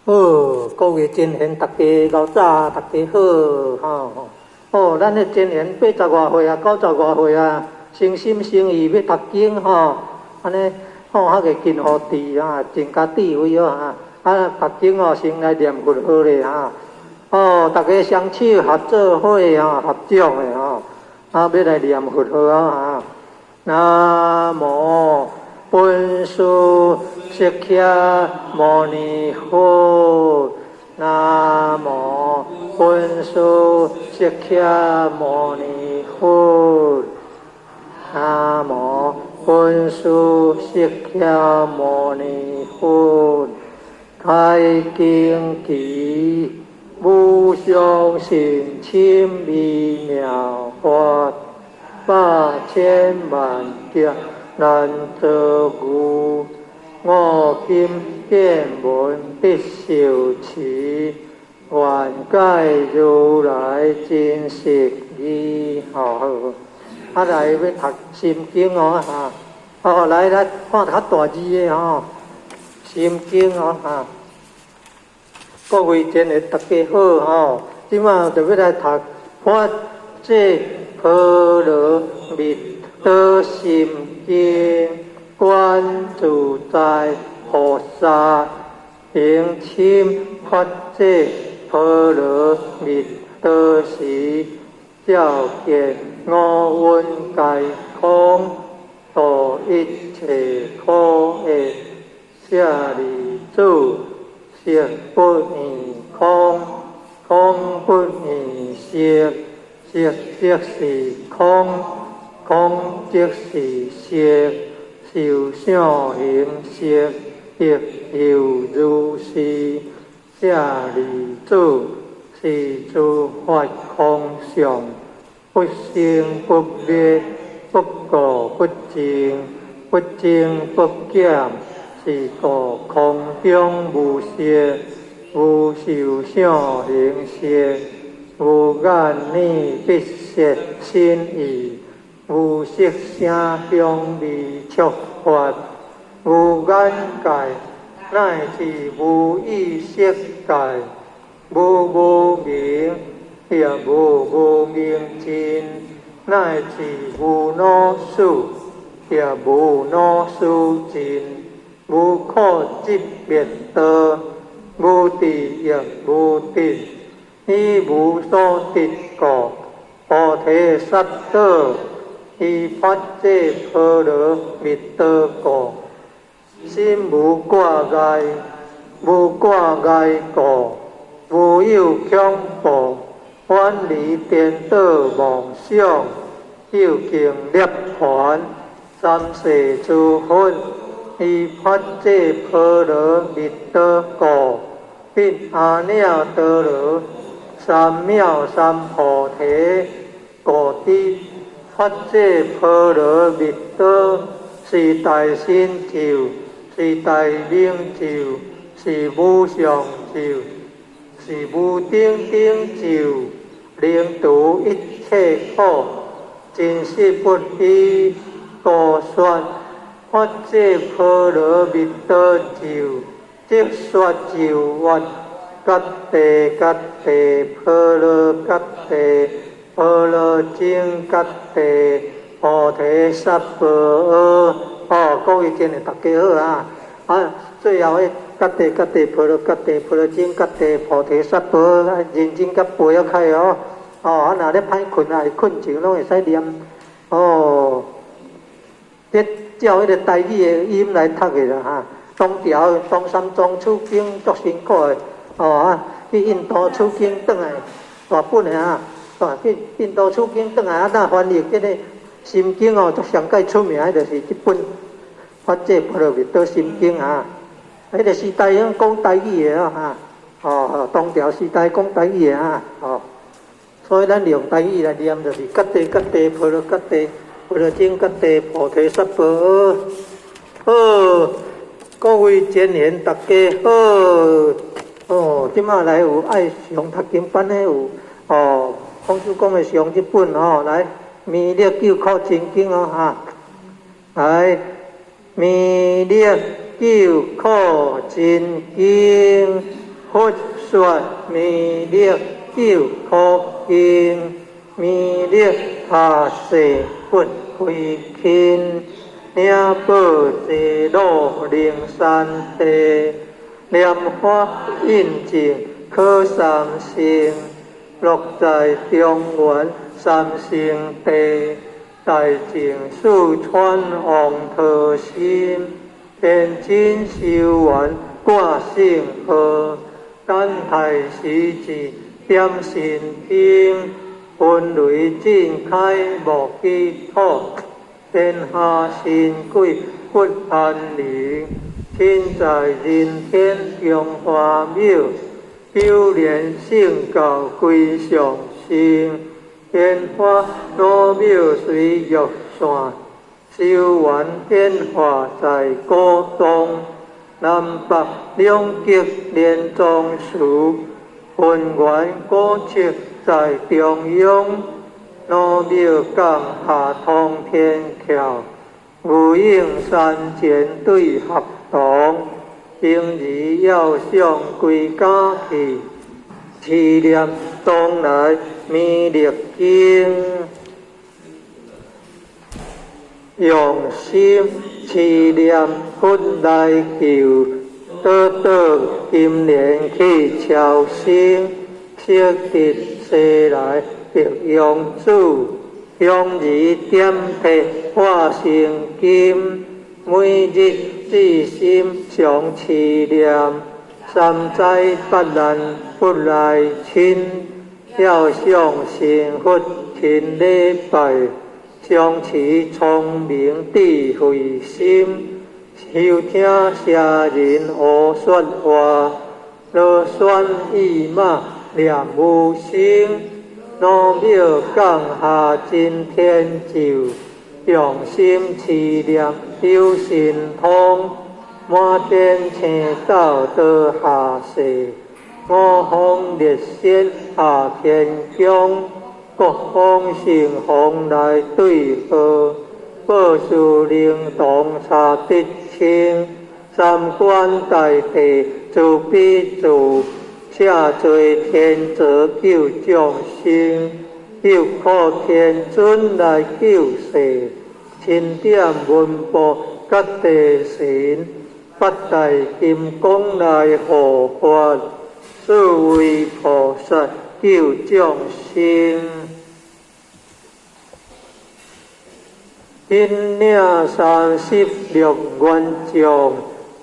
好，各位真賢，大家老早，大家好，吼。哦，咱的真賢八十外歲啊，九十外歲啊，誠心誠意欲讀經吼，按呢吼，較會真予智啊，增加智慧哦哈。啊，讀經哦，先來念佛號咧哈。哦，大家雙手合做伙啊，合掌的吼，啊，欲來念佛號啊哈。南無本師釋迦牟尼佛。南無本師釋迦牟尼佛。南無本師釋迦牟尼佛。開經偈，無上甚深微妙法，百千萬劫難遭遇。我今見聞得受持，願解如來真實義。好，啊來欲讀心經哦哈，哦來來看較大字的吼，心經哦哈。各位真的大家好吼，這馬就欲來讀法界波羅蜜多心經。觀自在菩薩行深法界波羅蜜多時，照見五蘊皆空，度一切苦厄。舍利子，色不異空，空不異色，色即是空，空即是色。受想行識亦猶如是。舍利子，是諸法空相，不生不滅，不垢不淨，不增不減。是故空中無色，無受想行識，無眼耳鼻舌身意，無色聲香味觸法，無眼界，乃至無意識界，無無明，也無無明盡，乃至無老死，也無老死盡，無苦集滅道，無智亦無得，以無所得故，菩提薩埵。依法界波羅蜜多故，心無掛礙，無掛礙故，無有恐怖，遠離顛倒妄想，究竟涅槃，三世諸佛依法界波羅蜜多故，得阿耨多羅三藐三菩提，故知法界波羅蜜多是大神咒，是大明咒，是無上咒，是無頂頂咒，能除一切苦，真實不虛。故說法界波羅蜜多咒，即說咒曰：揭諦揭諦，波羅揭諦。波羅僧揭諦，菩提薩婆訶。哦，各位真的大家好啊！啊，最後彼揭諦揭諦，波羅揭諦，波羅僧揭諦，菩提薩婆訶，認真共背仔開哦。哦，啊，若咧歹睏啊，會睏著攏會使念。哦，這照彼個台語的音來讀的啦哈。唐朝唐三藏取經足辛苦的，哦啊，去印度取經轉來大本的啊。去印度取經轉來啊，若翻譯這个心經哦，足上蓋出名的就是這本《法界波羅蜜多心經》啊。彼个時代攏講台語的哦哈，哦，唐朝時代講台語的啊，哦，所以咱用台語來念就是揭諦揭諦，波羅揭諦，波羅僧揭諦，菩提薩婆訶。好，各位真賢大家好。哦，這馬來有愛上讀經班的有哦。孔子講的上這本哦，來彌勒救苦真經哦哈，來彌勒救苦真經，佛說彌勒救苦經，彌勒下世佛慧勤，領報濟老靈山地，蓮花印證可三乘，落在中原三聖地，大淨四川王陀心，天津修緣掛聖號，等待時節點神經，雲雷震開無基土，天下神鬼不安寧，親在人天中華廟，九年聖教歸上升，蓮花老廟隨玉山，修緣顯化在古洞，南北兩極連莊寺，渾圓古蹟在中央，老廟降下通天橋，牛影山前對合堂，平兒要上歸家去，持念當來彌勒經，用心持念佛來求，倒倒金蓮去超生，悉得西來白羊子，香兒點體化成金，每日至心常持念，三災八難不來侵，要想成佛勤禮拜，常持聰明智慧心，休聽邪人胡說話，囉嗦意罵念無聲，老廟降下真天咒，用心持念有神通，滿天星斗都下世，五方列仙下天宮，各方聖王來對號，報事靈童查得清，三官大帝慈悲主，赦罪天泽救眾生，救苦天尊來救世，欽點文部甲地神，八大金剛來護法，四位菩薩救眾生。引領36願將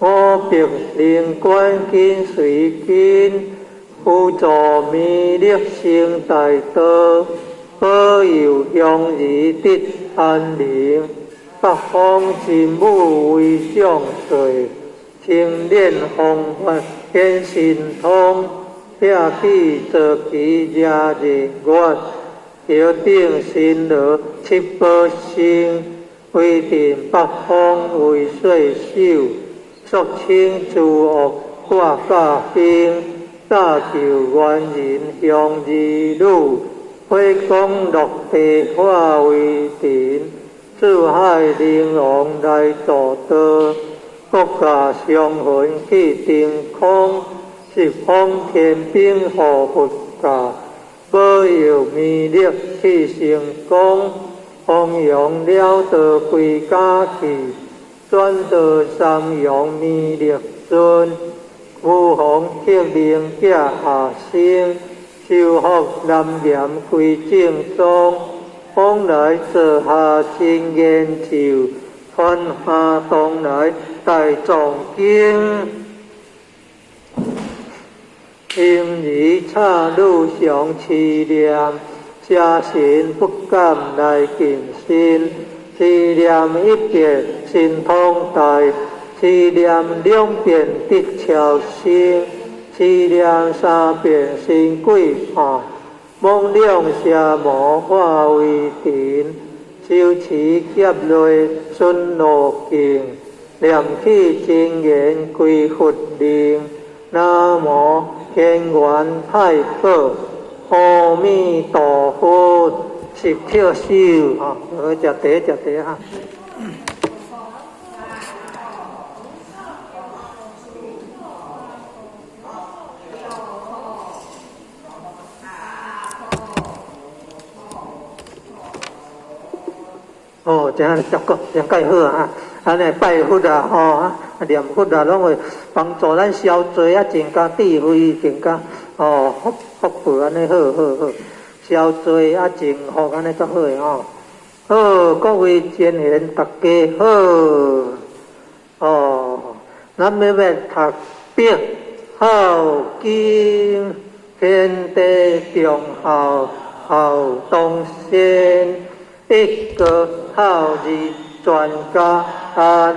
，500靈官緊隨跟，輔助彌勒成大道，保佑鄉兒得安寧。北方真武為將帥，青蓮風帆顯神通，拆起坐騎遮日月，橋頂神羅七寶星，威震北方為歲首，肅清諸惡掛甲兵，大救原人鄉兒女，火光落地化為塵，四海靈王來助道，國家上雲去登空，十方天兵護佛教，保佑彌勒去成功，弘揚了道歸家去，轉到三陽彌勒尊，五方克靈駕下生，修復南岩歸正宗，往來座下真言咒，傳下東來大藏經。嬰兒插女常持念，邪神不敢來近身。持念一遍神通大，持念兩遍得超生，持念三遍神鬼怕，猛量邪魔化為塵。修持劫內順路徑，念起真言歸佛靈。南無天元太保，阿彌陀佛，十跳手，吼，好，食茶食茶哈。知影效果真蓋好啊！按呢拜佛啊，吼啊，念佛啊，攏會幫助咱消罪啊，增加智慧，增加哦福福報，按呢好好好，消罪啊，增福，按呢足好的吼。好，各位善賢，大家好。哦，咱欲欲讀白孝經，天地忠孝孝當先，一個孝字全家安，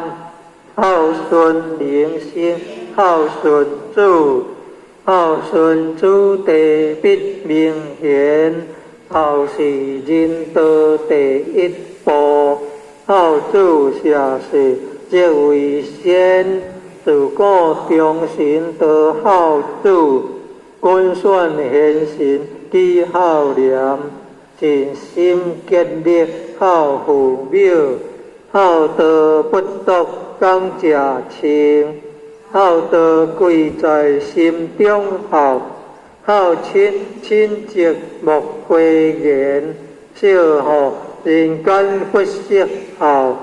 孝順靈性孝順主，孝順子弟必明賢，孝是仁道第一步，孝子社稷則為先，自古忠臣多孝子，君選賢臣舉孝廉，盡心竭力孝父母，孝道不獨講食穿，孝道貴在心中孝，孝親親情莫虛言，惜福人間不惜孝，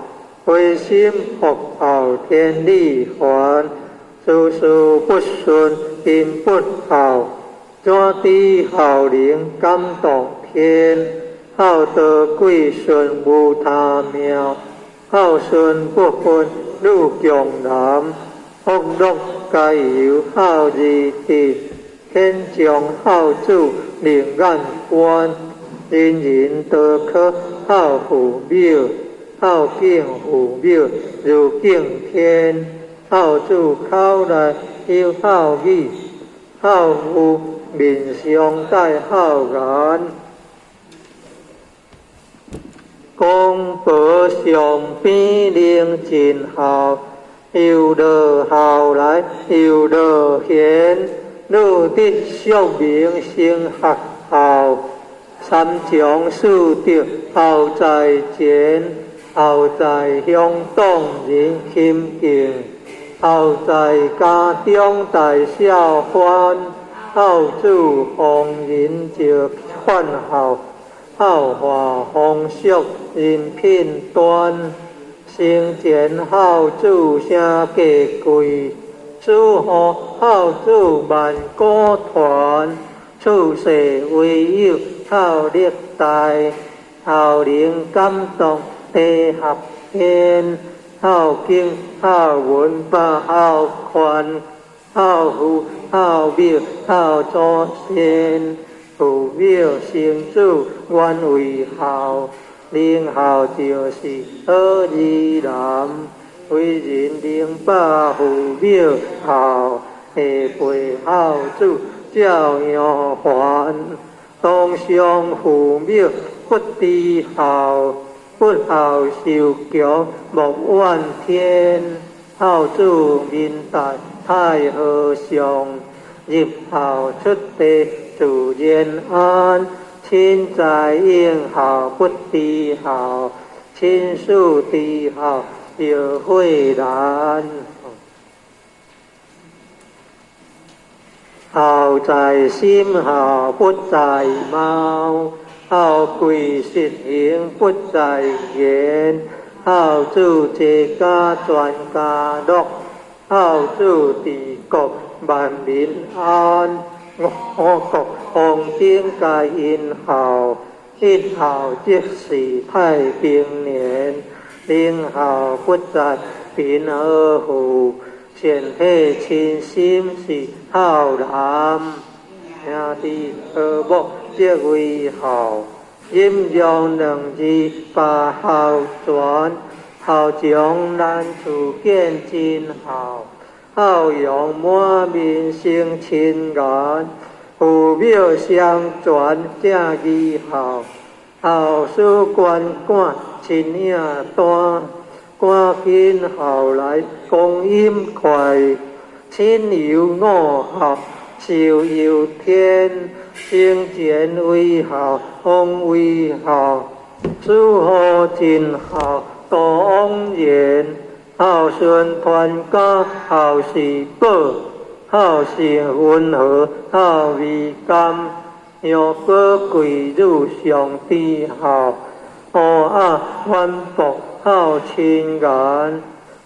灰心復孝天理還，事事不順因不孝，怎知孝能感動天？孝道貴順無他妙，孝順不分女強男，福祿皆由孝而得，天將孝子另眼觀，人人都可孝父母，孝敬父母如敬天，孝子口內有孝語，孝父面上帶孝顏。公婆上邊能盡孝，猶樂孝來猶樂賢，女得淑名成學校，三從四德孝在前，孝在鄉黨人親敬，孝在家中大孝歡，孝子逢人就勸孝。孝化風俗人品端，生前孝子聲價貴，死後孝子萬古傳，處世唯有孝力大，孝能感動地合天，孝經孝文百孝寬，孝父孝母孝祖先。父母生子原為孝，能孝就是好兒男。為人能把父母孝，下輩孝子照樣還。當上父母不知孝，不孝受強莫怨天。孝子明大太和尚，入孝出地自然安，親在應孝不知孝，親屬知孝著火難。孝在心，孝不在貌，孝貴實行不在言，孝子齊家全家樂，孝子治國萬民安。五穀豐丁皆因孝，一孝即是太平年。能孝不在貧和富，善體親心是孝男。兄弟和睦則為孝，忍讓兩字把孝傳。孝將難處見真孝。孝養滿面生親顏，父母相傳正義孝，孝事關趕親影單，趕緊孝來光陰快，親友五孝壽悠天，生前為孝，方為孝，死後盡孝多枉然。孝順傳家孝是寶，孝性溫和孝味甘，楊過貴女上知孝，烏鴉反駁孝親顏，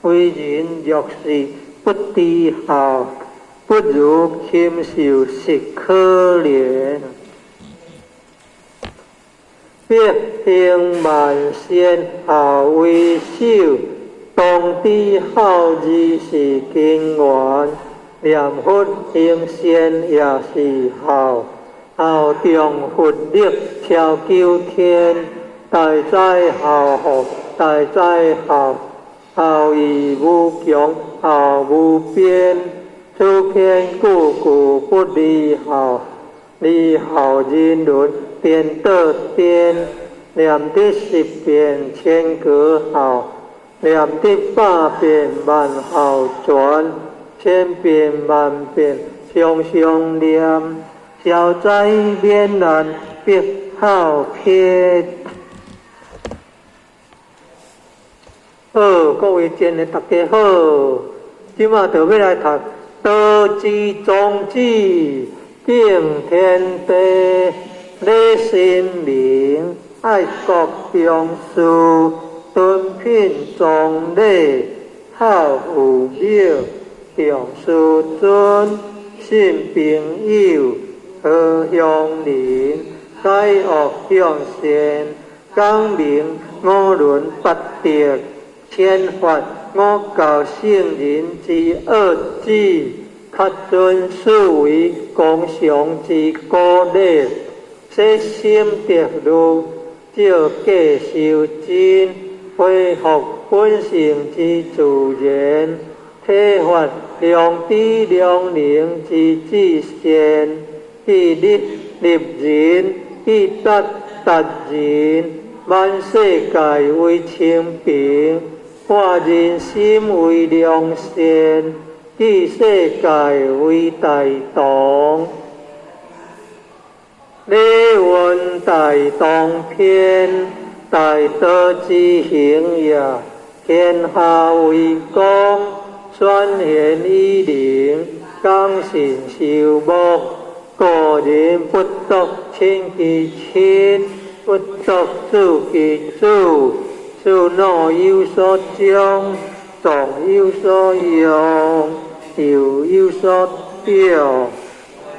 為人若是不知孝，不如禽獸實可憐。百行萬善孝為首，當知孝字是根源。念佛行善也是孝，孝中佛力超九天，大哉孝福，大哉孝，孝義無窮，孝無邊。此篇句句不離孝，離孝人倫顛倒顛，念得十遍千個孝，念得百遍萬孝全，千遍萬遍常常念，消災免難必孝撇。好，各位親愛大家好，這馬就欲來讀道之宗旨，敬天地，禮神明，愛國重視，敦品崇禮，孝父母，重師尊，信朋友，和鄉鄰，改惡向善，講明五倫八德，遣發五教聖人之惡旨，恪遵四維公常之古禮，洗心滌慮，照過修真，恢復本性之自然，體發良知良能之至善，去力立人，去達達人，萬世界為清平，化人心為良善，記世界為大同。禮運大同篇，大道之行也，天下為公，選賢與能，講信修睦，個人不獨親其親，不獨子其子，事惱有所長，壯有所用，幼有所長。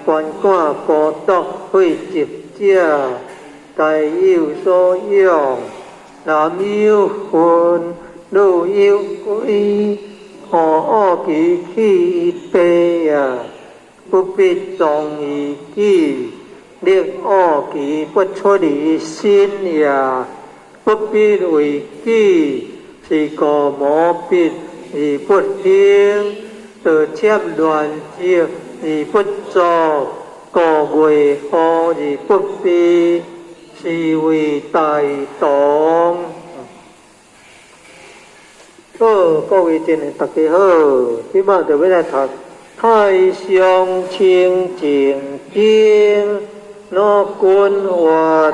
觀看孤獨廢疾者，皆有所養。男有分，女有歸，何惡其去於地也？不必忠於己，力惡其不出於心也。不必為己，是故無必而不行，盜竊亂積而不作，故為禍而不避，是謂大同。好，各位親愛大家好，這擺就欲來讀《太上清淨經》，老君話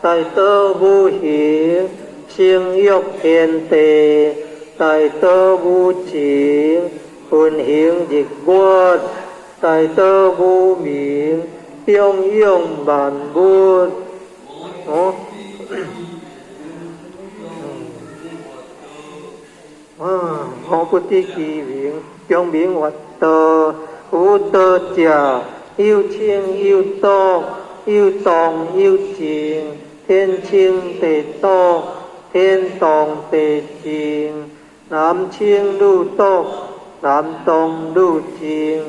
大道無形，成育天地；大道無情，運行日月；大道無名，養育萬物。哦，啊，無不知其名，強名曰道。夫道者，有清有濁，有動有靜，天清地濁，天動地靜，男清女濁，男動女靜，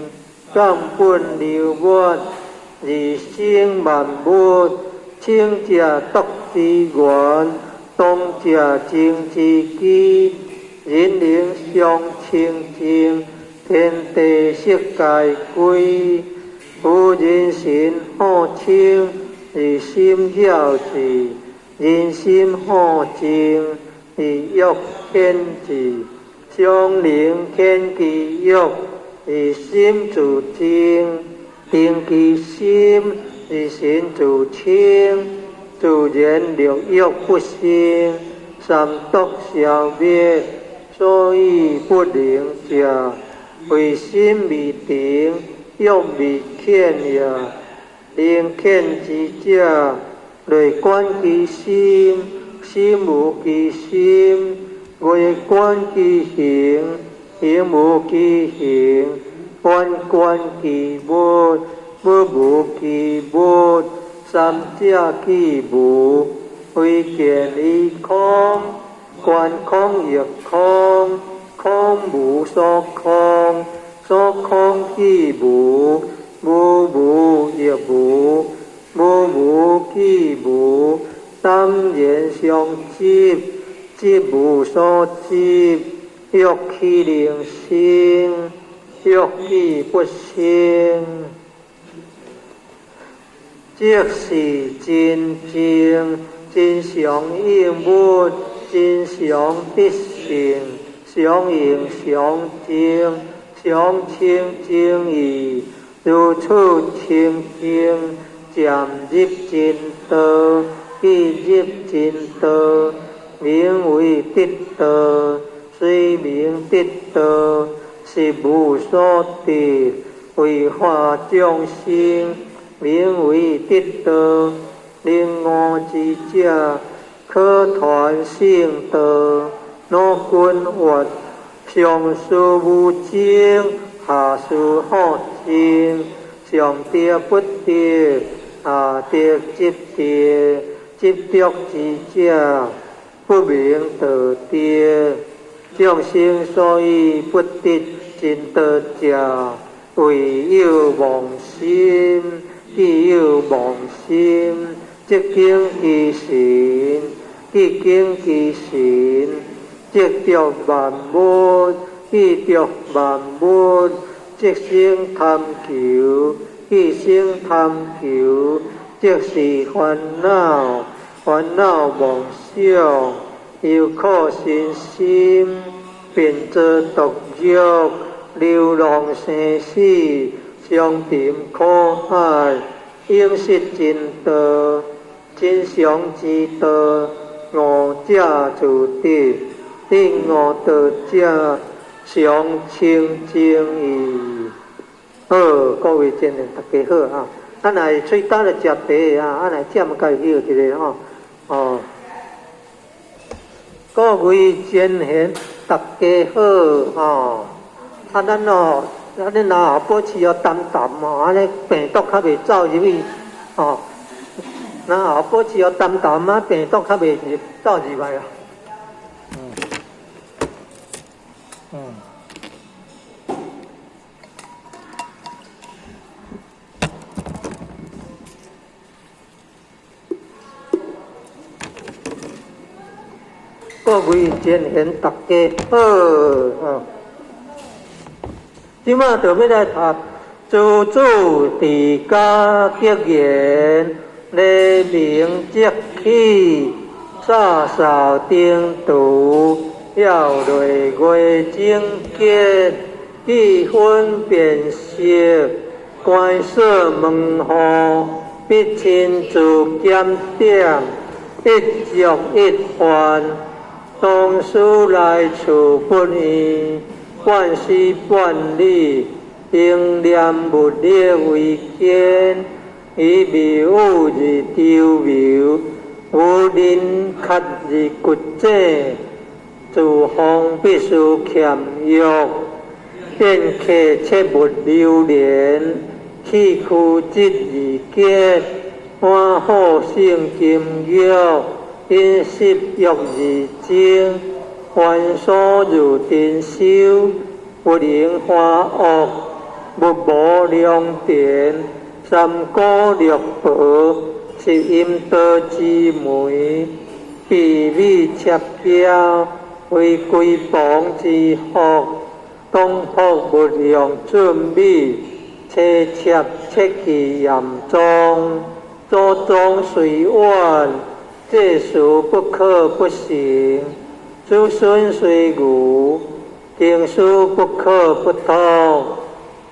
根本流物，而生萬物。清者濁之源，動者靜之基。人靈相清淨，天地色界歸。夫人心好清，而心了之；人心好靜，而欲顯之。相靈顯其欲，而心自靜；定其心，而神自清。自然六欲不生，三毒消滅，所以不能食。為心未定，欲未遣也。能遣之者，內觀其心，心無其心，月觀其形，形無其形；觀觀其物，物無其物。三者既無，非見於空，觀空亦空，空無所空，所空既無，無無亦無，無無既無，耽然相執，執無所執，欲豈能生？欲既不生，即是真正真常應物，真常得性，常應常淨，常清淨義，如此清淨，漸入真道，既入真道，名為得道。雖名得道，實無所得，為化眾生，名為得道。能悟之者，可傳聖道。老君曰：上師無證，下師好證。上得不得，下得即得。執著之者，不名道得。眾生所以不得真道者，為有妄心。既有妄心，則境其神；既境其神，則著萬物；既著萬物，則生貪求；既生貪求，則是煩惱。煩惱妄想，猶可身心，便作毒藥，流浪生死，相沉苦海，永失真道。真常之道，悟者自得；得悟道者，常清淨義。好，各位真人大家好啊！咱來喙焦來食茶啊，咱來占家休一下吼。哦，各位真賢大家好吼。啊，咱哦，咱若保持哦澹澹哦，按呢病毒較袂走入去吼。若後保持哦澹澹啊，病毒較袂入走入來啊。各位真賢大家好，吼。這馬就欲來讀諸子治家格言，黎明即起，灑掃燈廚，曜日月整潔，記分辨色，關鎖門戶，必親自檢點，一粥一飯，當思來處不遠，半絲半縷，應念物力為堅，以迷霧而丟謬，無人缺而骨井，自防必須儉約，見客切勿流連，氣虛質而潔，歡好勝金玉，飲食欲而精，繁瑣如珍饈，不能花惡，勿無良田，三姑六婆，是陰道之媒，避免赤膘，非歸傍之福，當卜勿用顫米，妻妾切忌嚴重，祖宗雖遠，祭祀不可不成，子孫雖愚，經書不可不通，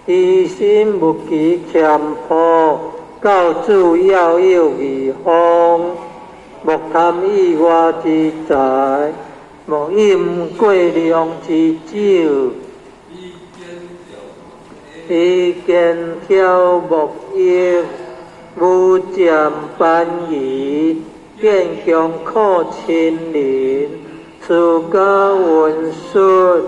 疑心勿忌儉樸，教子要有義風，莫貪意外之財，莫飲過量之酒，以肩挑莫逆，無漸班夷，堅強靠親鄰，私家文術，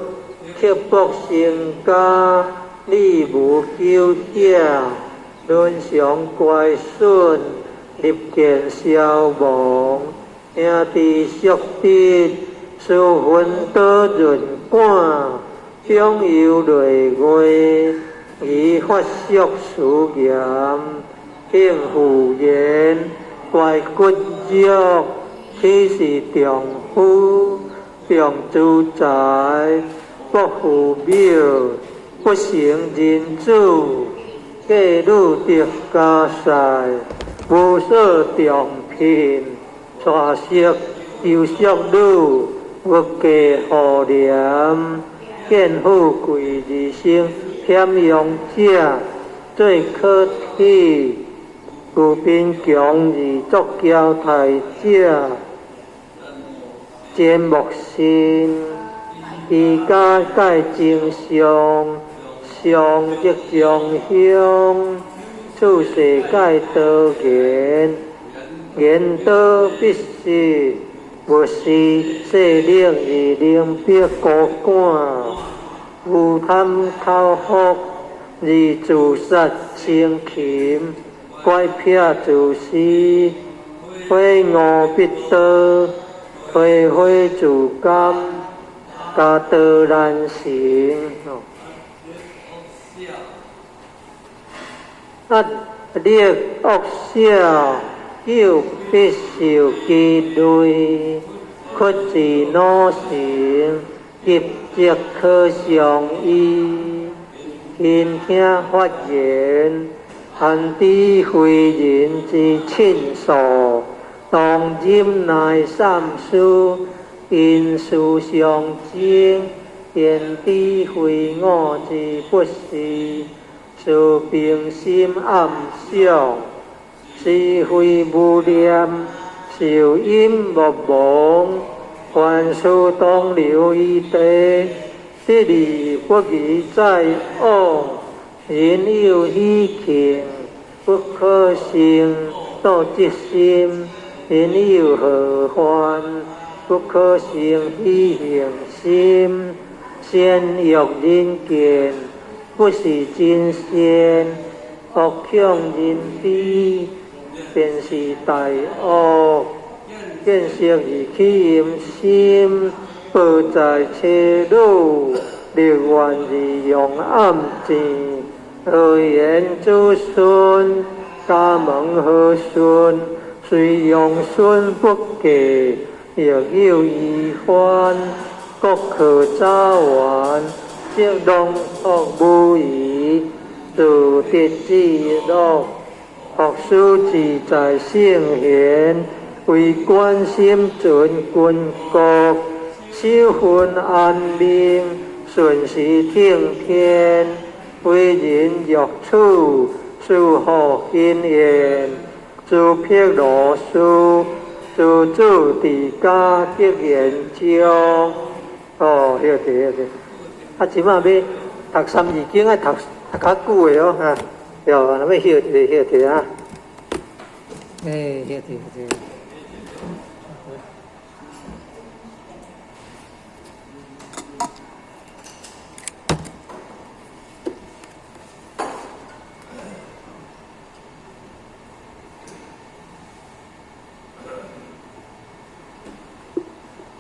刻薄成家，理無糾險，倫常乖順，立見消亡，兄弟相敵，私分多潤管，享有累月，以發俗思言，興婦言，乖骨肉，豈是丈夫，重資財，不父廟，不成人子，嫁女得家婿，無所重聘，娶色求淑女，欲嫁婦廉，見富貴而生險勇者，做可體，具貧窮而作嬌態者，羨慕心，居家蓋真相，上則將鄉，處世蓋多言，言多必失，勿視勢力而能逼高官，無貪口福而自殺生擒，乖僻自私，悔悟必多，推悔自甘，家道難成。壓力惡小，久必受其累；屈志努成，急則可相依。勤聽發言，安知非人之親疏？當忍耐三思，因事相爭，焉知非我之不是？持平心暗想，是非無念，受陰莫忘。凡事當留餘地，得而不宜再往。人有喜慶，不可生妒嫉心；人有禍患，不可生喜幸心。善欲人見，不是真善；惡恐人知，便是大惡。見色而起淫心，報在妻女，立願而用暗箭。何言子孫？家門何順？雖用孫不嫁，亦有遺患。國可早完，則農作無疑，自得之樂。學士自在聖賢，為官心存君國，守分安民，順時聽天。為人欲處，事福顯現，諸辟羅事，諸子治家得言章。哦，歇一歇一。啊，這馬欲讀三字經，愛讀讀較久的哦，哈。對，若欲歇一下，歇一下啊。欸，歇一下，歇。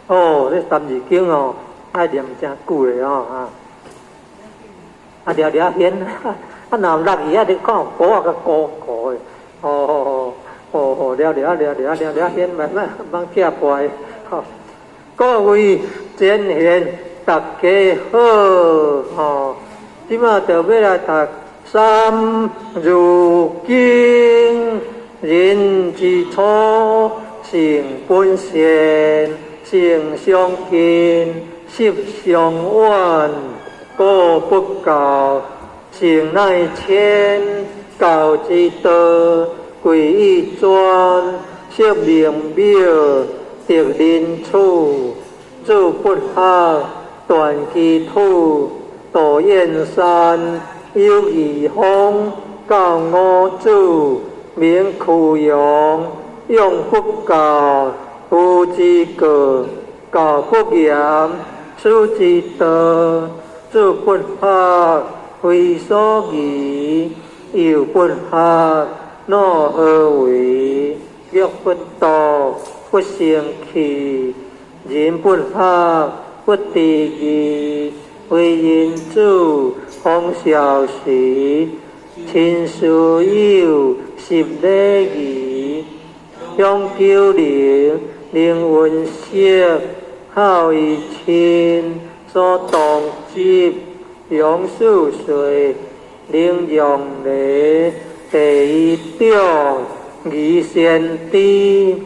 哦，這三字經哦，愛念誠久的哦，啊，啊，掠掠顯，啊，若落去啊，你看鼓啊較高高的，哦哦哦哦，掠掠掠掠掠掠顯，慢慢慢拆破的，吼。各位前賢，大家好，吼，這馬就欲來讀三字經，人之初，性本善。性相近，習相遠，果不教，性乃遷，教之道，貴以專，釋名廟，得人處，子不學，斷機杼，道燕山，有義方，教五子，名俱揚，養不教，父之過，教不嚴，師之道，子不學，非所宜；幼不學，若何為？玉不琢，不成器；人不學，不知義。為人子，方少時，親師友，習禮儀。享久能，能溫席，孝義親，所當執。養四歲，能讓梨，第一長，儀先知。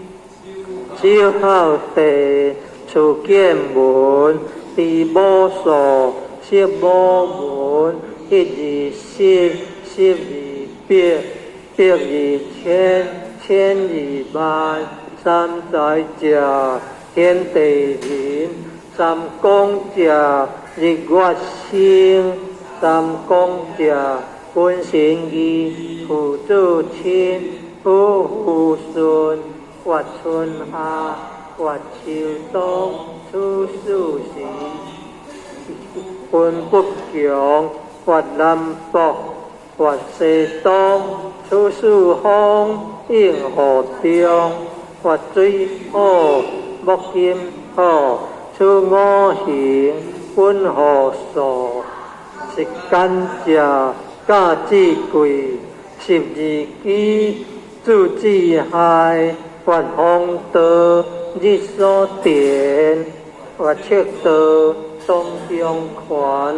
守孝弟，處見聞，知母數，識母文，一二十，十二百，百二千，千二萬，三才者，天地人，三光者，日月星，三光者，君臣義，父子親，夫婦順，月春夏，月秋冬，處四時，君不強，月南北，月西東，處四方，應雨中，月水火，木金土，處五行，本何數？實簡者，甲至貴，十二支，子之害，月風道，日所電，月赤道，東中環，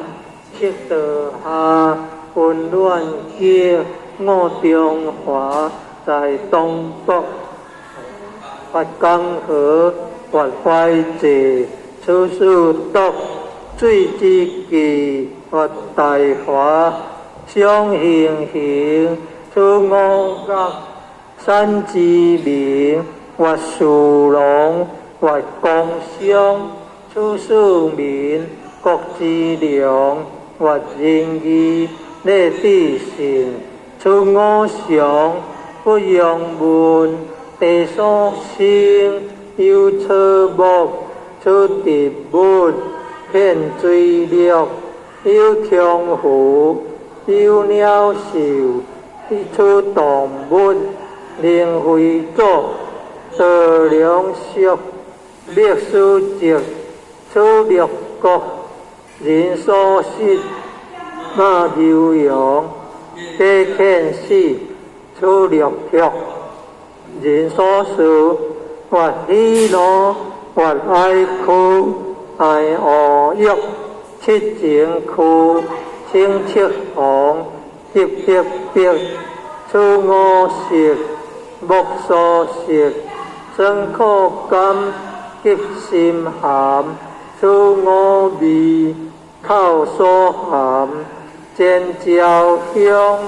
赤道下，溫暖極，五中華，在東北，月江河，月懷濟，處四篤，水之紀，月大華，雙行行，處五岳，山之名，月樹龍，月公商，處四民，國之良，月仁義，禮智信，處五常，不用問，地所生，有草木，處植物，遍水陸，有菖蒲，有鳥獸，處動物，靈非祖，道良俗，歷史籍，處六國，人所失，馬牛羊，地遣死，處六曲，人所事，月喜怒，月哀哭，哀惡欲，七情區，清七房，翕翕壁，處五色，目所色，酸苦甘，及心鹹，處五味，口所含，尖椒香，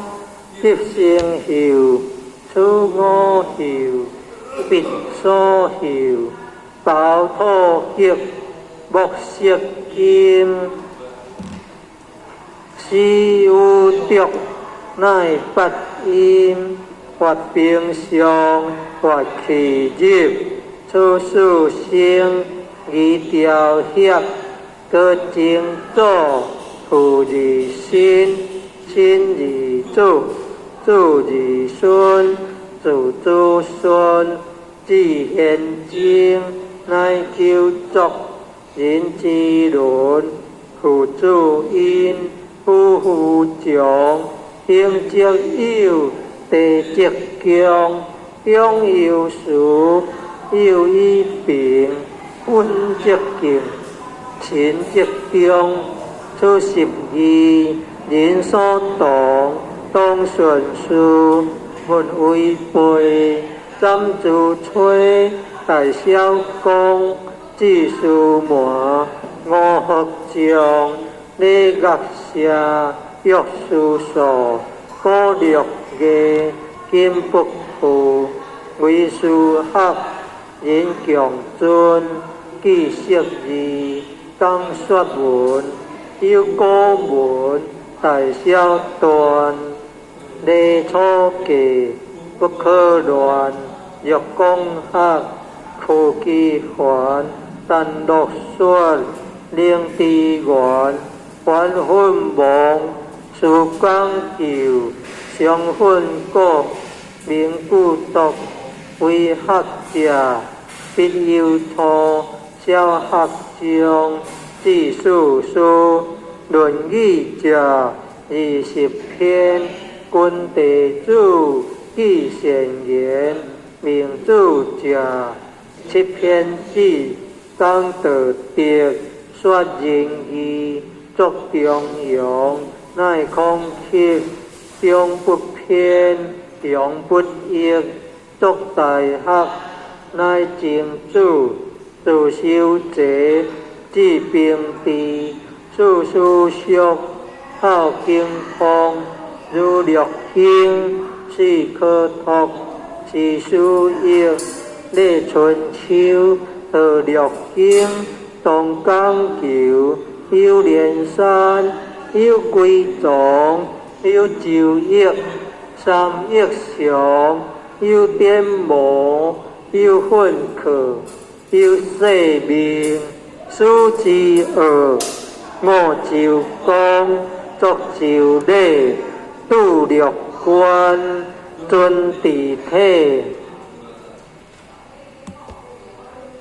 及生嗅，處五嗅，鼻所嗅，包土極，木色金，死有毒，乃八陰，月冰霜，月氣入，處四生，儀雕協，果精祖，父二身，親二子，子二孫，子子孫，至玄精，乃九族，人之倫，父子因，夫婦窮，兄則友，弟則恭，長有慈，幼以平，君則敬，臣則忠，處十二，人所同，當順事，勿違背，斬諸吹，大小公，子司門，五福將，禮樂射，樂師數，古六藝，今不復，為師學，人強尊，記釋義，講說文，有古文，大小緞，禮初計，不可亂，若講學，科技繁，陳樂雪、林智源、阮奮望、蘇講究、雙奮國、明古篤、魏學者、畢有初、蕭學章、智述師、論語者20篇、君地主、記善言、明主者、七篇子、講道德、說仁義、作中庸、乃孔克、中不偏、陽不抑、作大學、乃曾子、自修齊、治平治、四書叔、孝景通、儒略興、史可託、史書益、禮春秋、道略經、東講求、有連山、有歸宗、有周易、三益祥、有典謀、有訓課、有世命、始之惡、五周公、作周禮、杜略官、尊治體、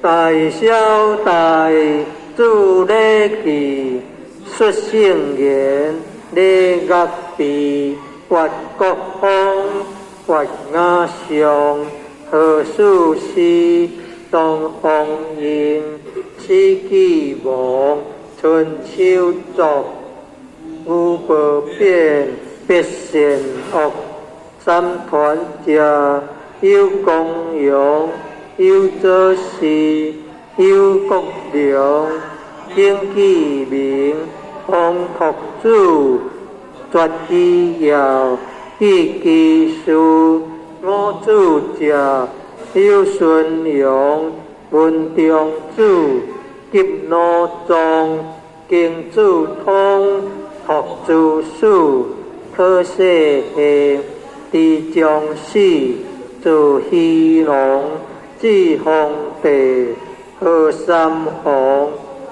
大小大、注禮記、說聖言、禮樂治、越國風、越雅上、何事師、東方英、史記王、春秋作、五寶變、別善惡、三團者、有公陽、有祖師、有國良、景記明、方託子、絕紀要、記其事、五主者、有孫陽、文中子、急腦藏、經主通、託諸史、可世下、知將死、自虛龍、至皇帝、何三皇、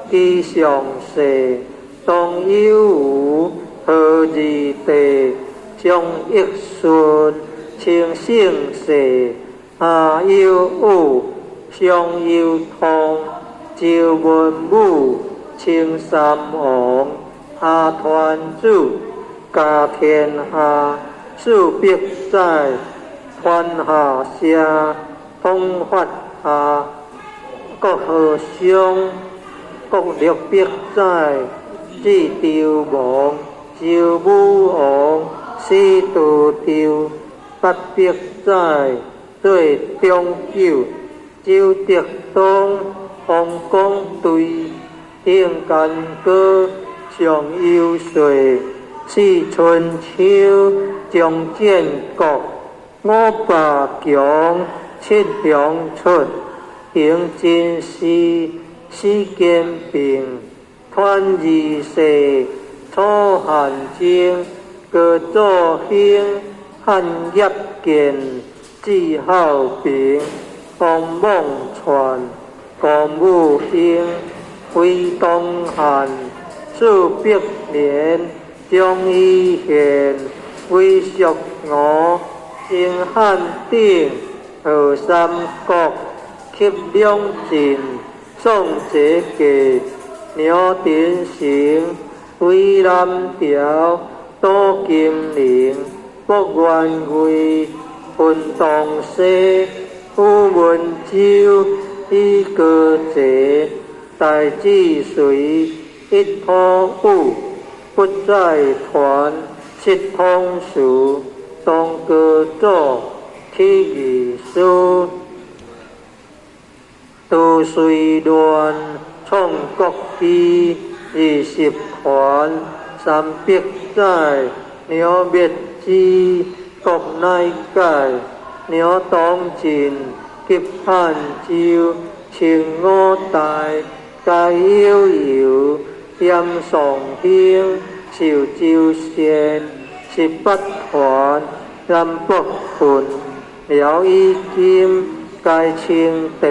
居上世、東有無、何二帝、張益順、清盛世、阿有武、雙有通、周文武、清三王、阿團主、家天下、四百載、團下社、統發下、國和商、國六百載、至周王、周武王、始杜周、800載、做中久、周德宗、王公隊、定干戈、上游說、四春秋、張建國、五百強、七雄出、行真師、史堅平、團二世、楚漢爭、高祖興、漢業建、智孝平、王莽篡、郭武興、魏東漢、四百年、張伊賢、魏淑娥、秦漢鼎、何三國、給兩晉、宋哲傑、牛鼎成、魏南朝、杜金玲、卜元瑞、分東西、宇文周、李高濟、大智隨、一土武、不在團、七統事、東高祖、起義師、杜遂亂、創國基、20團、300載、鳥滅之、國乃解、鳥東晉、急漢州、清五代、該有由、嚴尚興、壽州縣、18團、南北郡、遼以金、該清帝、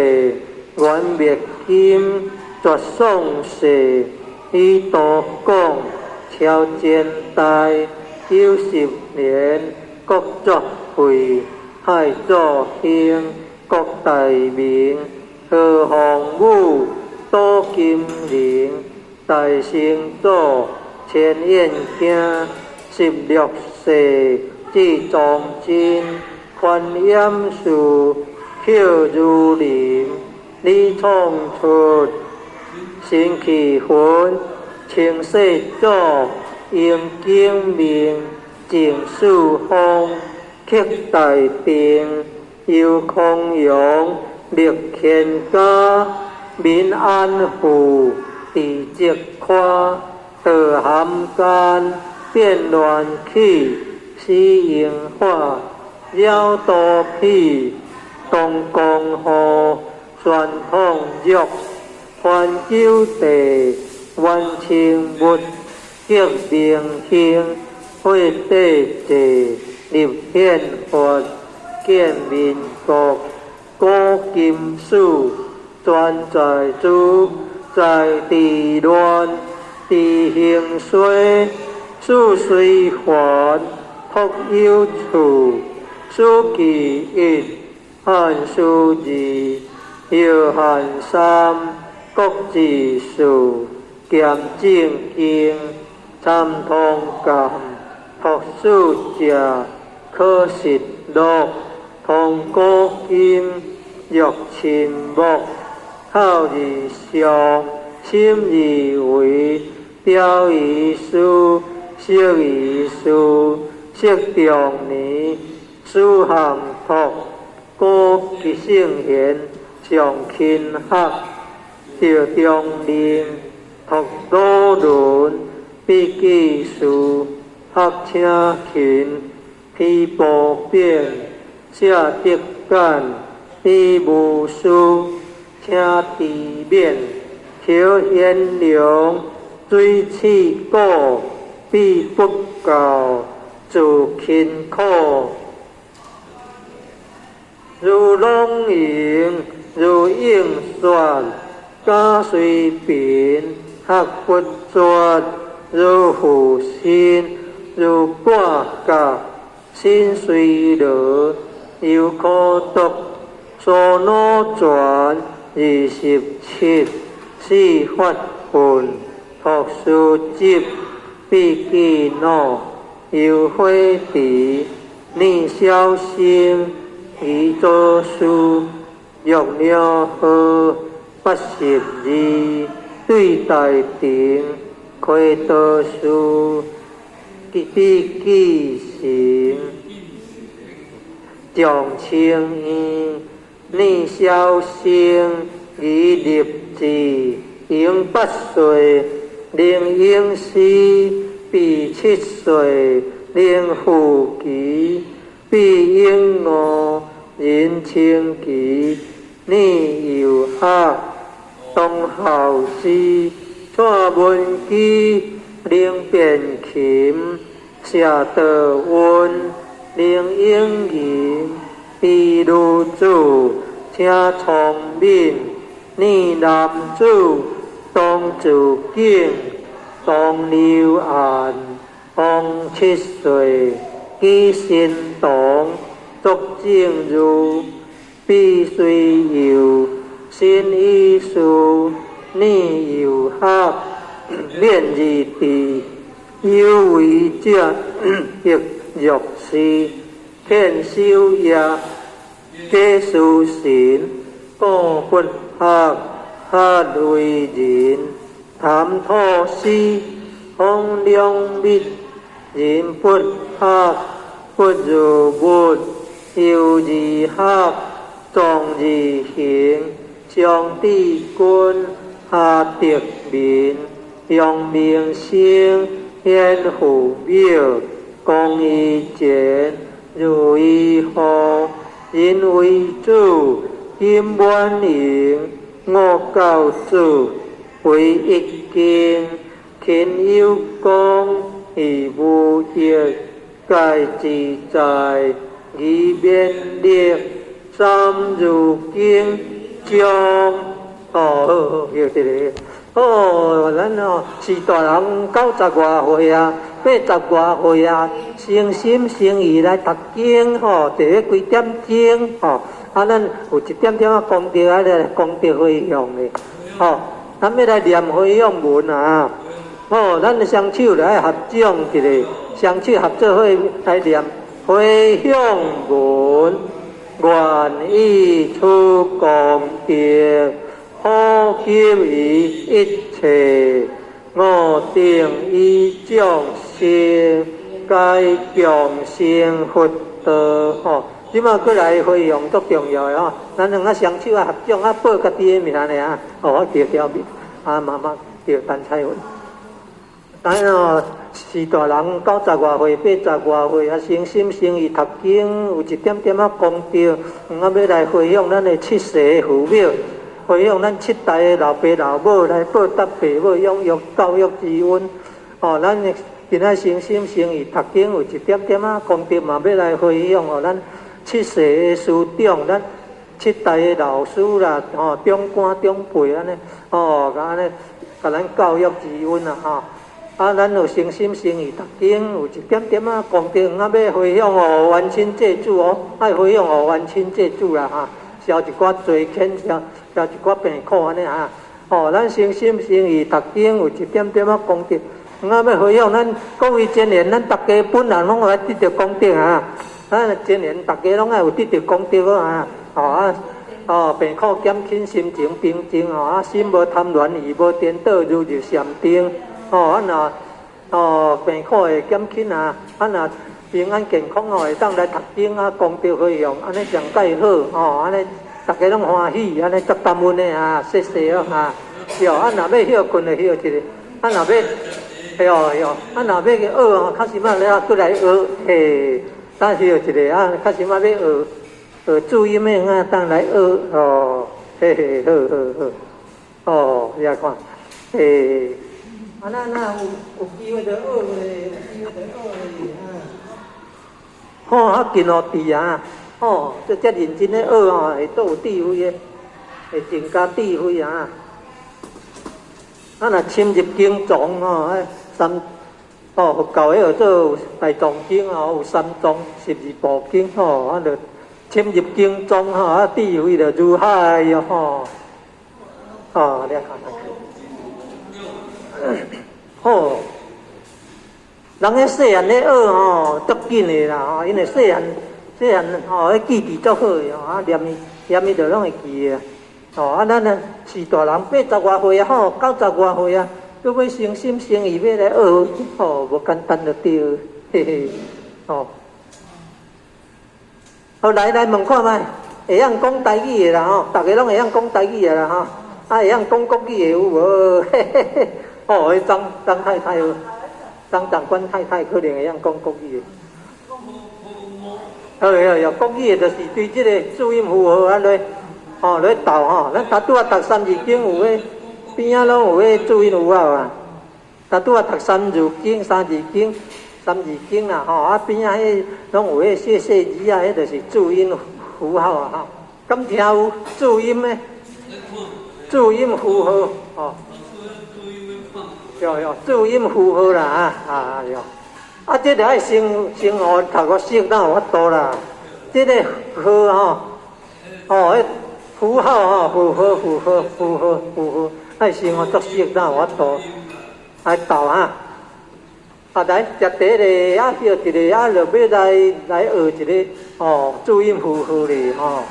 元滅金絕喪世，以道講超前代90年，國作廢，海祖興，國大明，何鴻武，杜金寧，大成祖，千燕京，16世至崇禎，寬嚴寺，克如林，李創出，辛棄魂，清世祖，楊景明，鄭樹峰，克大定，游康陽，麥乾嘉，民安富，治則寬，道含間，變亂起，死榮化，了多鄙，東江河，宣統玉，番九地，元清物，革明興，火帝制，立憲法，建民國，古金史，全在主，在治亂，治興衰，事隨凡，託有處，史記一，漢書二，後漢三，國志四，咸正經，參通鑑，託史者，可實錄，通古今，若親目，口而上，心而為，表而事，釋而事，釋長年，史項託，古吉聖賢，上勤學，趙中令，託魯倫，筆記事，學請勤，披簿變，謝德簡，比無私，請知勉，喬賢良，水刺股，比不教，自勤苦，如朗盈，如應說，假隨貧，學不絕，如負心，如掛甲，心隨勞，猶可讀，蘇腦傳27，四發奮，託書集，筆記腦，游火池，念小生，宜做事，玉鳥號，82，對大庭，開道士，筆記成，蔣清院，念小生，宜立志，永8歲，靈應師，比7歲，靈富奇，比永五，仁清奇，念幼學，當孝師，蔡文姬，靈變琴，謝道溫，靈應仁，比女子，請聰敏，念男子，當自景，當劉岸，方7歲，記神童，作正如，比隨幼，新意思，念幼學，免而治，有為者，亦若是，天修業，假事神，故不學，學為人，談吐思，風兩密，人不學，不如物，幼而學，壯而行，上智君，下德民，揚名聲，顯父廟，公於前，如於後，人為主，金滿盈，五教子，為一經，勤有功，義無益，戒自在，義免力，三字經，將哦，好好，歇一下。哦，咱哦是大人九十外歲啊，八十外歲啊，誠心誠意來讀經吼，佇咧幾點鐘吼，啊，咱有一點點仔功德啊，來功德回向的，吼，咱欲來念回向文啊，哦，咱雙手來合掌一下，雙手合做伙來念回向文，願以此功德，普及於一切我等與眾生，皆共成佛道。吼，這馬閣來回向足重要的吼，咱兩个雙手啊合掌啊報家己的名爾。哦，我叫條面，啊媽媽叫陳彩雲。咱哦是大人九十外歲、八十外歲啊，誠心誠意讀經，有一點點仔功德，啊欲來回向咱的七世父母。回向咱七代的老爸老母來報答爸母養育教育之恩。哦，咱今仔誠心誠意讀經，有一點點仔功德嘛，欲來回向予咱七世的師長，咱七代的老師啦，吼，長官長輩按呢，哦，按呢，共咱教育之恩啊，吼。啊，咱有誠心誠意讀經，有一點點仔功德，啊，欲回向予冤親債主哦，愛回向予冤親債主啦，哈，消一寡罪愆，消消一寡病苦按呢哈。哦，咱誠心誠意讀經，有一點點仔功德，啊，欲回向咱各位真言，咱逐家本人攏愛得著功德啊！咱真言，逐家攏愛有得著功德啊！哦啊，哦，病苦減輕，心情平靜哦，啊，心無貪亂，意無顛倒，如入禪定。哦，啊若哦病苦會減輕啊，啊若平安健康哦，會當來讀經啊，功德回向，按呢上蓋好哦，按呢逐家攏歡喜，按呢足感恩的啊，謝謝哦啊，對，啊若欲歇睏就歇一下，啊若欲，對對，啊若欲去學哦，較時仔了閣來學，嘿，等歇一下啊，較時仔欲學學注音的啊，當來學哦，嘿嘿，好好好，哦，你來看，嘿。啊，咱若有機會就學咧，有機會就學咧啊！吼，較勤學智啊！吼，這遮認真咧學吼，會足有智慧的，會增加智慧啊！啊，若深入經藏吼，彼三哦佛教彼叫做大藏經吼，有三藏十二部經吼，啊，就深入經藏吼，啊，智慧就如海喲吼！哦，你看。好，人彼細漢咧學吼，足緊的啦吼，因為細漢細漢吼，彼記憶足好的吼，啊念伊念伊就攏會記的。吼，啊咱呢是大人八十外歲啊，吼九十外歲啊，閣欲誠心誠意欲來學，吼無簡單就對，嘿嘿，吼。好，來來問看覓，會曉講台語的啦吼，逐家攏會曉講台語的啦吼，啊會曉講國語的有無？嘿嘿嘿。哦，彼張張太太，張長官太太可能會曉講國語的。好，好，好，國語的就是對這个注音符號按呢，哦，來鬥吼。咱頭拄仔讀三字經有彼邊仔攏有彼注音符號啊。頭拄仔讀三字經、三字經、三字經啦，吼啊邊仔彼攏有彼細細字啊，彼就是注音符號啊，吼。敢聽有注音的？注音符號，吼。對對，注音符號啦，啊啊對。啊，這个愛先先予讀個熟，才有法度啦。這个號吼，哦，彼符號吼，符號符號符號符號，愛先予作熟，才有法度來鬥哈。啊，來食茶咧，啊，歇一下，啊，就欲來來學一个哦，注音符號咧，吼。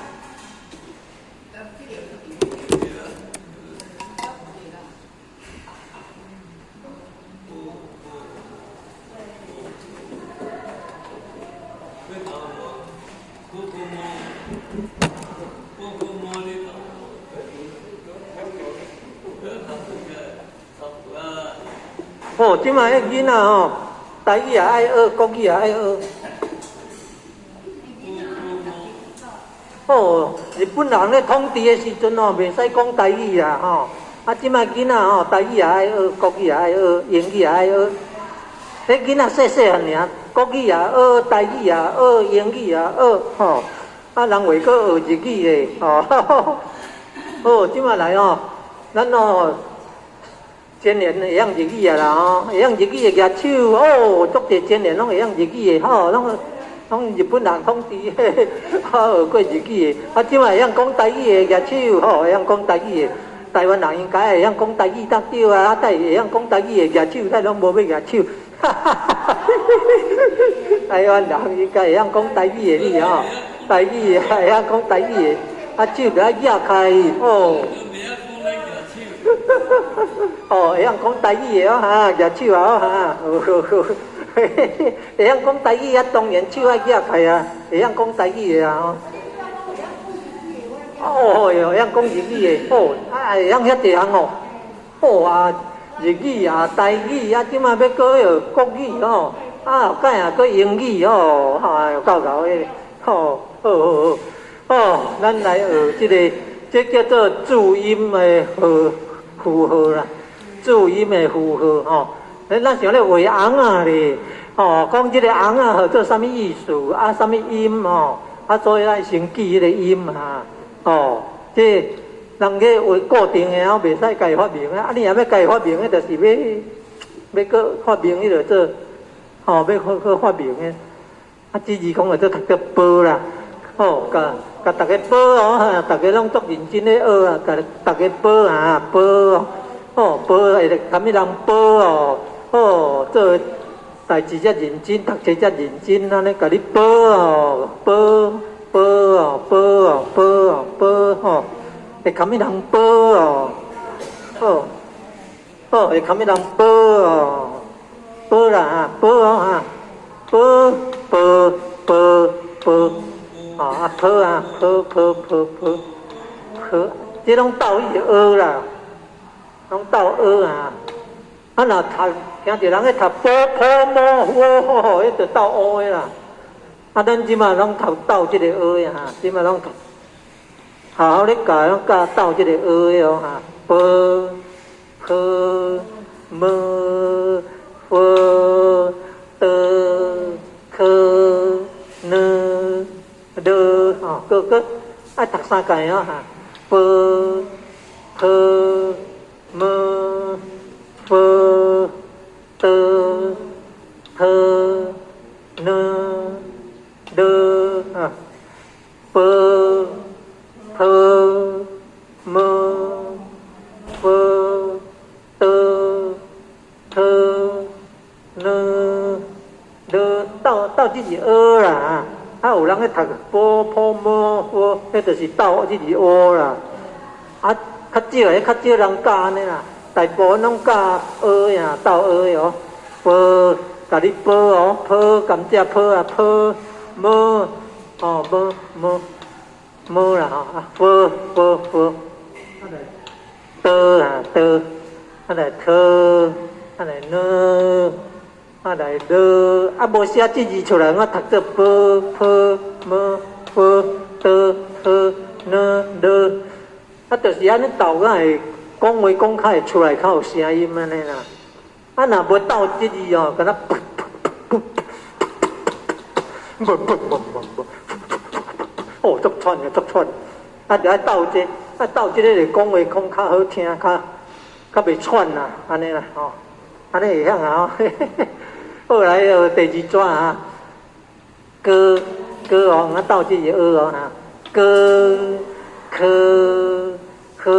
哦，這擺彼囡仔吼，台語也愛學，國語也愛學。哦，日本人咧統治的時陣吼，袂使講台語啦吼。啊，這擺囡仔吼，台語也愛學，國語也愛學，英語也愛學。彼囡仔細細漢爾，國語也學，台語也學，英語也學，吼。啊，人話閣學日語咧，吼。好，這擺來吼，咱哦，真言會曉日語啊啦吼，會曉日語的舉手哦，足濟真言攏會曉日語的吼，攏日本人統治，學過日語的。啊，這擺會曉講台語的舉手吼，會曉講台語的。台灣人應該會曉講台語才對啊，啊，會曉講台語的舉手，咱攏無欲舉手。哈哈哈！台灣人應該會曉講台語的你吼，台語的會曉講台語的，啊手著愛舉開哦。哦，會曉講台語的哦哈，舉手啊哈，好好好，會曉講台語啊，當然手愛舉開啊，會曉講台語的啊吼。哦喲，會曉講日語的，哦，啊會曉遐濟項哦，哦啊。日語啊，台語啊，這擺欲閣學國語吼，啊，後蓋啊，閣英語吼，哈，有夠𠢕的，吼，好好好，哦，咱來學這个，這叫做注音的符號啦，注音的符號吼。咱想咧畫尪仔咧，吼，講這个尪仔號做啥物意思啊？啥物音吼？啊，所以咱先記彼个音哈，哦，這人家畫固定的，啊，袂使家己發明啊！啊，你若欲家己發明的，就是欲閣發明彼个做，吼，欲閣發明的。啊，只是講會做讀做波啦，吼，共逐家波哦，逐家攏足認真咧學啊，共逐家波啊波哦，吼波會啥物人波哦，吼做代誌才認真，讀冊才認真，按呢共你波哦，波波哦，波哦，波哦，波吼。會共物人波哦，好，好會共物人波哦，波啦哈，波哦哈，波波波波，啊波啊波波波波波，這攏鬥伊學啦，攏鬥學啊。啊若讀聽著人咧讀波婆摩訶吼，彼就鬥烏的啦。啊，咱這擺攏讀鬥這个學的哈，這擺攏讀。好好咧教，攏教鬥這个學的哦哈，波、婆、摩、佛、的、科、呢、的，吼，閣閣愛讀三擺哦哈，波、婆、摩、佛、的、特、呢、的啊，波。婆、摩、佛、的、特、呢、的，鬥鬥這字訛啦，啊有人咧讀波、婆、摩、佛，彼就是鬥這字訛啦。啊，較少的，較少人教按呢啦，大部分攏教訛呀，鬥訛的哦。波，共你波哦，波甘蔗波啊，波摩哦，摩摩。无啦吼，啊，波波波，啊來的啊的，啊來特，啊來呢，啊來勒，啊無寫這字出來，我讀做波婆摩佛的特呢勒，啊，就是按呢鬥，才會講話講較會出來，較有聲音按呢啦。啊，若無鬥這字哦，敢若噗噗噗噗噗噗噗噗。哦，足喘的，足喘！啊，著愛鬥這，啊鬥這个就講話講較好聽，較袂喘啦，按呢啦，吼，按呢會曉啊？吼，好來學第二紙啊，哥哥哦，我鬥這个學哦哈，哥、科、呵，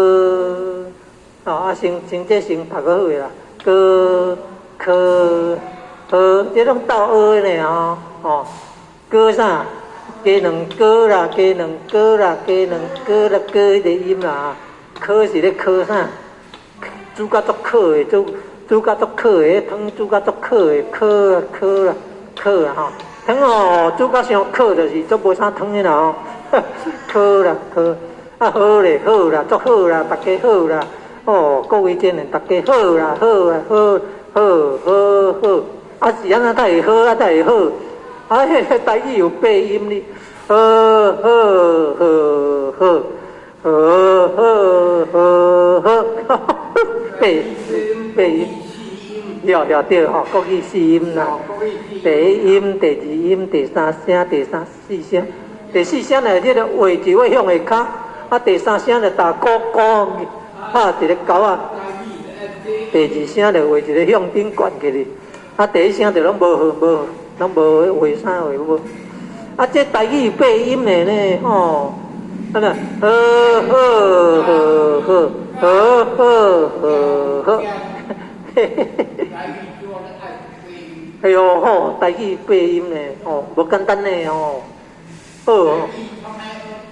哦啊，先先這先讀好的啦，哥、科、呵，這攏鬥學的呢吼，哦，哥啥？雞卵糕啦，雞卵糕啦，雞卵糕啦，糕彼个音啦，科是咧科啥？煮甲足苦的，煮甲足苦的，湯煮甲足苦的，苦啊苦啦，苦啊吼，湯哦煮甲傷苦就是足無啥湯的啦吼，苦啦苦，啊好咧好啦，足好啦，逐家好啦，哦各位真人逐家好啦好啊好好好好，啊是按怎才會好啊才會好？啊，彼个台語有八音哩，好好好好好好好好，八音，對對對吼，國語四音啦，第一音、第二音、第三聲、第三四聲，第四聲呢，這个畫就會向下跤，啊，第三聲就打鼓鼓，拍一个勾仔，第二聲就畫一個向頂懸起去，啊，第一聲就攏無無，攏無畫啥畫無。啊，這台語八音的呢，吼，啊那，好好好好好好好好，嘿嘿嘿。哎喲吼，台語八音呢，吼，無簡單呢，吼，好，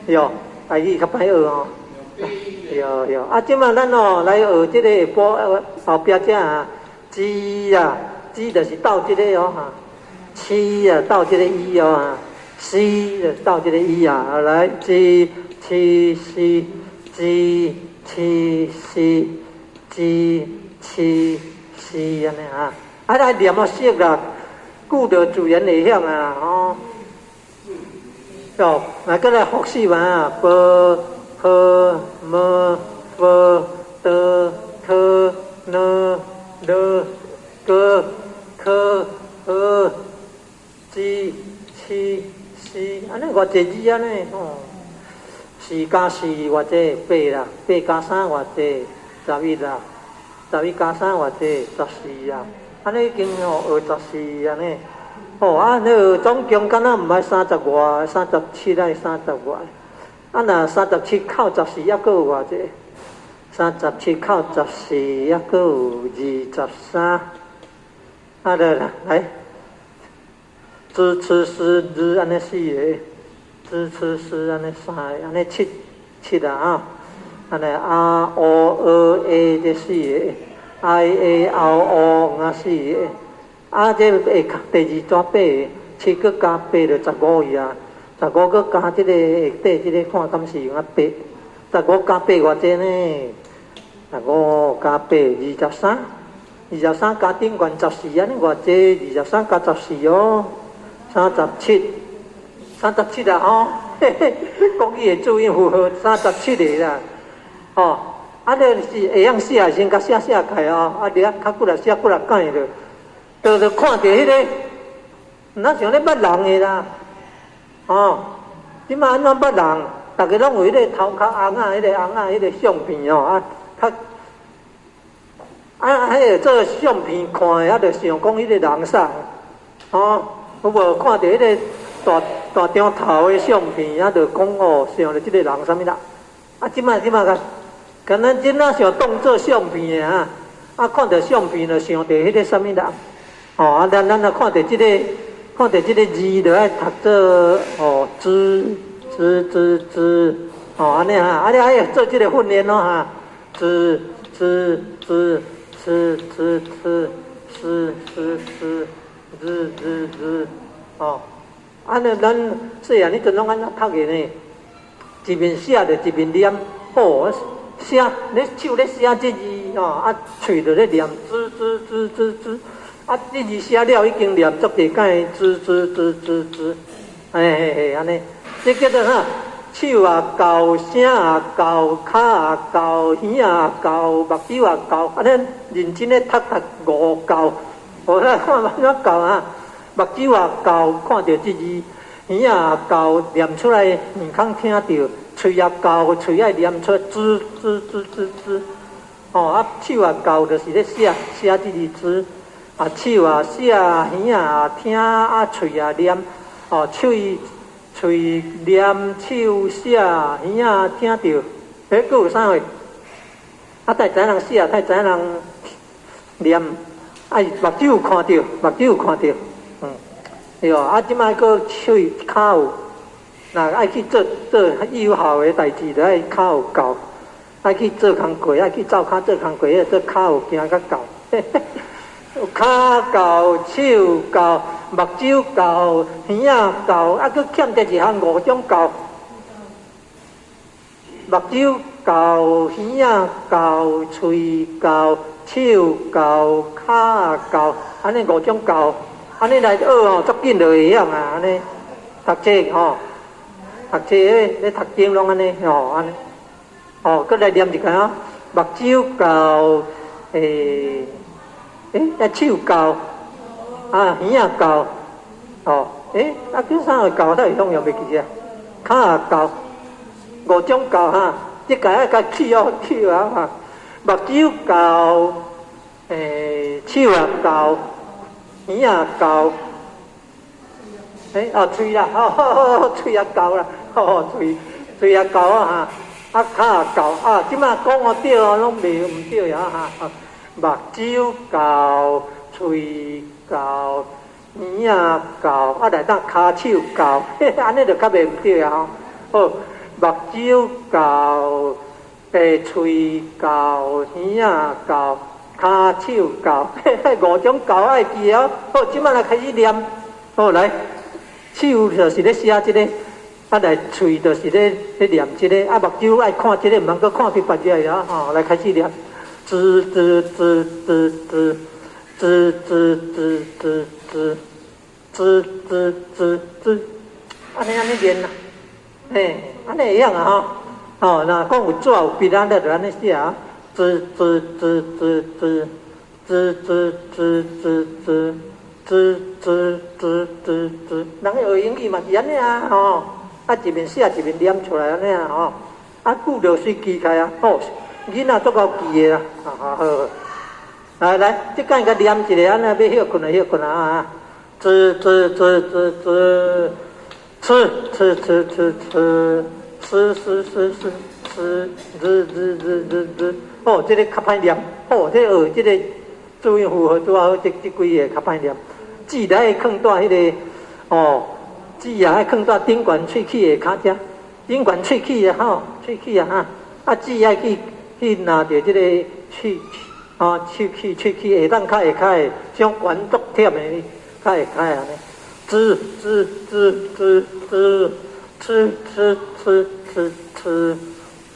喲，台語較歹學吼。對對，啊，這馬咱哦來學這個下晡後壁這啊，字啊，字就是鬥這個哦哈，七啊鬥這個一哦哈，C 就鬥這個一啊，來，G 七 C G 七 C G 七 C 按呢啊，啊來念啊熟啦，久就自然會曉啊，吼。哦，來閣來複習嘛，b h m f d t n l g k h g 七 C，按呢偌濟字按呢？吼，四加四偌濟？八啦，八加三偌濟？11啦，11加3偌濟？十四啊，按呢已經吼學十四按呢。吼啊，那個總共敢若毋愛三十外，三十七抑三十外。啊，若三十七扣十四，抑閣有偌濟？三十七扣十四，抑閣有23。啊，來來來，支持是日按呢四个，支持是按呢三個，按呢七七啊啊，按呢 R O E A 這四個，I A R O 啊四個。啊，這下第二紙八個，七閣加八就十五去啊。十五閣加這個下底這個看敢是用啊八，十五加八偌濟呢？十五加八23，23加頂懸十四，按呢偌濟？23加14哦，三十七，三十七啊吼！嘿嘿，國語的注音符號三十七個啦，吼，啊，你是會曉寫，先共寫寫起來哦。啊，你啊較骨力寫幾若擺著，就看著彼個，若像咧捌人的啦，吼，這馬按怎捌人？逐家攏有彼個頭殼紅仔，彼個紅仔，彼個相片哦，啊，較啊，彼個做相片看的，啊，就想講彼個人啥，吼，有無看著彼個大大張頭的相片，啊，就講哦，想著這個人啥物啦？啊，這馬這馬較，敢若真仔像當做相片的啊，啊，看著相片就想著彼個啥物人，吼，啊，咱若看著這個，看著這個字，就愛讀做哦，字字字字，吼，按呢哈，啊，你愛做這個訓練咯哈，字字字字字字字字字字字字，吼，按呢咱細漢彼陣攏按怎讀的呢？一面寫著一面念，吼，寫你手咧寫這字吼，啊，喙就咧念字字字字字，啊，這字寫了已經念足濟擺字字字字字，嘿嘿嘿，按呢，這叫做啥？手也𠢕，聲也𠢕，跤也𠢕，耳也𠢕，目睭也𠢕，按呢認真咧讀讀五𠢕，無咱看按怎𠢕啊？目睭也𠢕，看著這字，耳也𠢕，念出來耳孔聽著，喙也𠢕，喙愛念出字字字字字，吼啊，手也𠢕，就是咧寫寫這字字，啊，手也寫，耳也聽，啊，喙也念，哦，喙。喙念手寫耳仔聽著，欸，閣有啥貨？啊，才知影人寫，才知影人念，啊，目睭有看著，目睭有看著，對無？啊，這擺閣喙跤有，若愛去做做有效的代誌，就愛跤有夠，愛去做工課，愛去灶跤做工課，做跤有行較夠。跤夠，手夠，目睭夠，耳仔夠，啊，閣欠著一項五種夠。目睭夠，耳仔夠，喙夠，手夠，跤夠，按呢五種夠，按呢來學吼，足緊就會曉啊！按呢讀冊吼，讀冊咧讀經攏按呢吼，按呢，吼，閣來念一下啊，目睭夠，欸，啊手夠，啊耳仔夠，哦，欸，啊叫啥個夠？才會用袂記啊？跤也夠，五種夠哈，這個愛共記哦記啊哈。目睭厚，手也厚，耳也厚，哦，喙啦，吼，喙也厚啦，吼，喙也厚啊哈，啊，跤也厚啊，這擺講哦對哦，攏袂毋對呀哈，目睭厚，喙厚，耳仔厚，啊來當跤手厚，按呢就較袂毋對啊吼。好，目睭厚，喙厚，耳仔厚，跤手厚，五種厚愛記哦。好，這擺來開始念。好來，手就是咧寫這個，啊來喙就是咧念這個，啊目睭愛看這個，毋通閣看佇別個啊吼。來開始念，字字字字字字字字字字字字字字，按呢按呢念啦，嘿，按呢會曉啊吼。哦，若講有紙有筆啊，就按呢寫啊，字字字字字字字字字字字字字字字，人學英語嘛是按呢啊，吼，啊一面寫一面念出來按呢啊，吼，啊句就隨記起來啊，吼，囡仔足𠢕記的啦，啊好，來來，這擺共念一下，按呢欲歇睏就歇睏啊，字字字字字，吃吃吃吃吃，吃吃吃吃吃，日日日日日，哦，這个較歹念，哦，這個學這个注音符號拄好，這幾个較歹念。字來囥佇彼个，哦，字啊愛囥佇頂懸喙齒下跤遮，頂懸喙齒啊吼，喙齒啊哈，啊字愛去拿著這个喙，哦，喙齒下當較下跤的，傷懸足忝的，較下跤按呢。字字字字字，吃吃吃吃吃，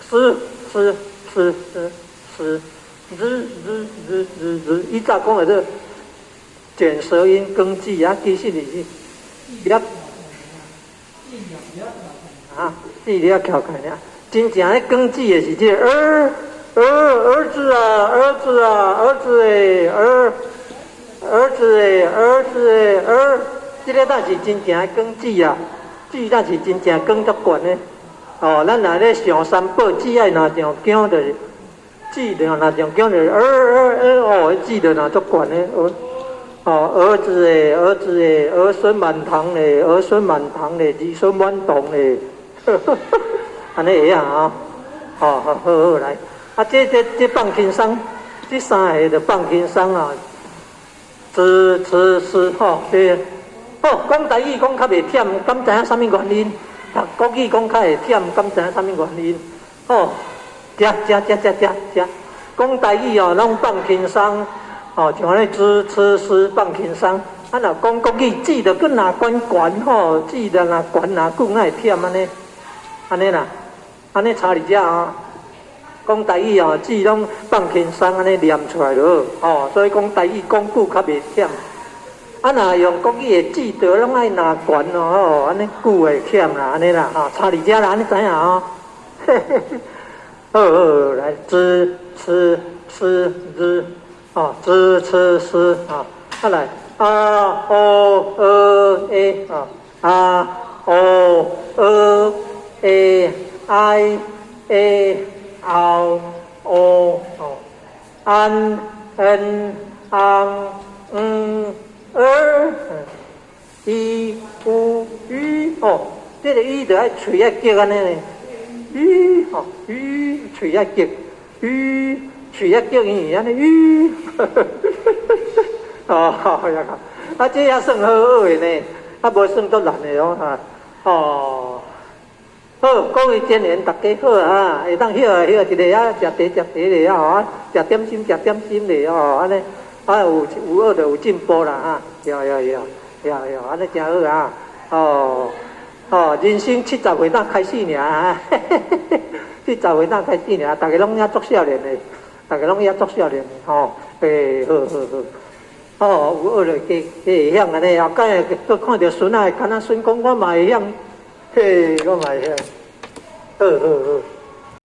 吃吃吃吃吃，日日日日日，以早講的這捲舌音根據啊，其實是比較啊，字比較巧開爾。真正咧根據的是這個兒兒兒子啊，兒子啊，兒子欸，兒兒子欸，兒子欸，兒，這个才是真正的根據啊，字才是真正講足懸的。哦，咱若咧上三寶，字愛若上經就是，字若上經就是兒兒兒哦，字就若足懸的。哦，兒子欸，兒子欸，兒孫滿堂嘞，兒孫滿堂嘞，兒孫滿堂嘞，按呢會曉啊？好好好好來，啊，這放輕鬆，這三个就放輕鬆啊。知知是吼，這好講台語講較袂忝，敢知影啥物原因？讀國語講較會忝，敢知影啥物原因？吼，食食食食食食，講台語哦，攏放輕鬆。哦，像按呢知吃思放輕鬆，啊若講國語字就閣若懸懸吼，字就若懸若久，哪會忝按呢？按呢啦，按呢差佇遮啊。講台語哦，字攏放輕鬆按呢念出來就好，哦，所以講台語講久較袂忝。啊若用國語的字，就攏愛若懸哦，吼，按呢久會忝啦，按呢啦，吼，差佇遮啦，按呢知影吼。嘿嘿嘿，好好來，知吃思日。哦，知吃思啊，再來啊哦呃欸啊啊哦呃欸 I A 嗷哦哦安 N 昂嗯兒一烏魚哦，這个魚就愛喙愛結按呢呢，魚吼魚喙愛結魚。喙愛叫伊按呢魚，哦，好呀，啊，這也算好學的呢，啊，無算足難的哦，哈，哦，好，各位真緣大家好啊，會當歇歇一下啊，食茶食茶咧啊，吼，食點心食點心咧哦，按呢，啊有學就有進步啦，哈，對對對，對對，按呢誠好啊，哦哦，人生70歲當開始爾，70歲當開始爾，逐个攏猶足少年的。逐个攏猶足少年的吼，欸，好好好，哦，有學就加加會曉按呢，後蓋閣看著孫仔，敢若孫講我嘛會曉，嘿，我嘛會曉，好好好。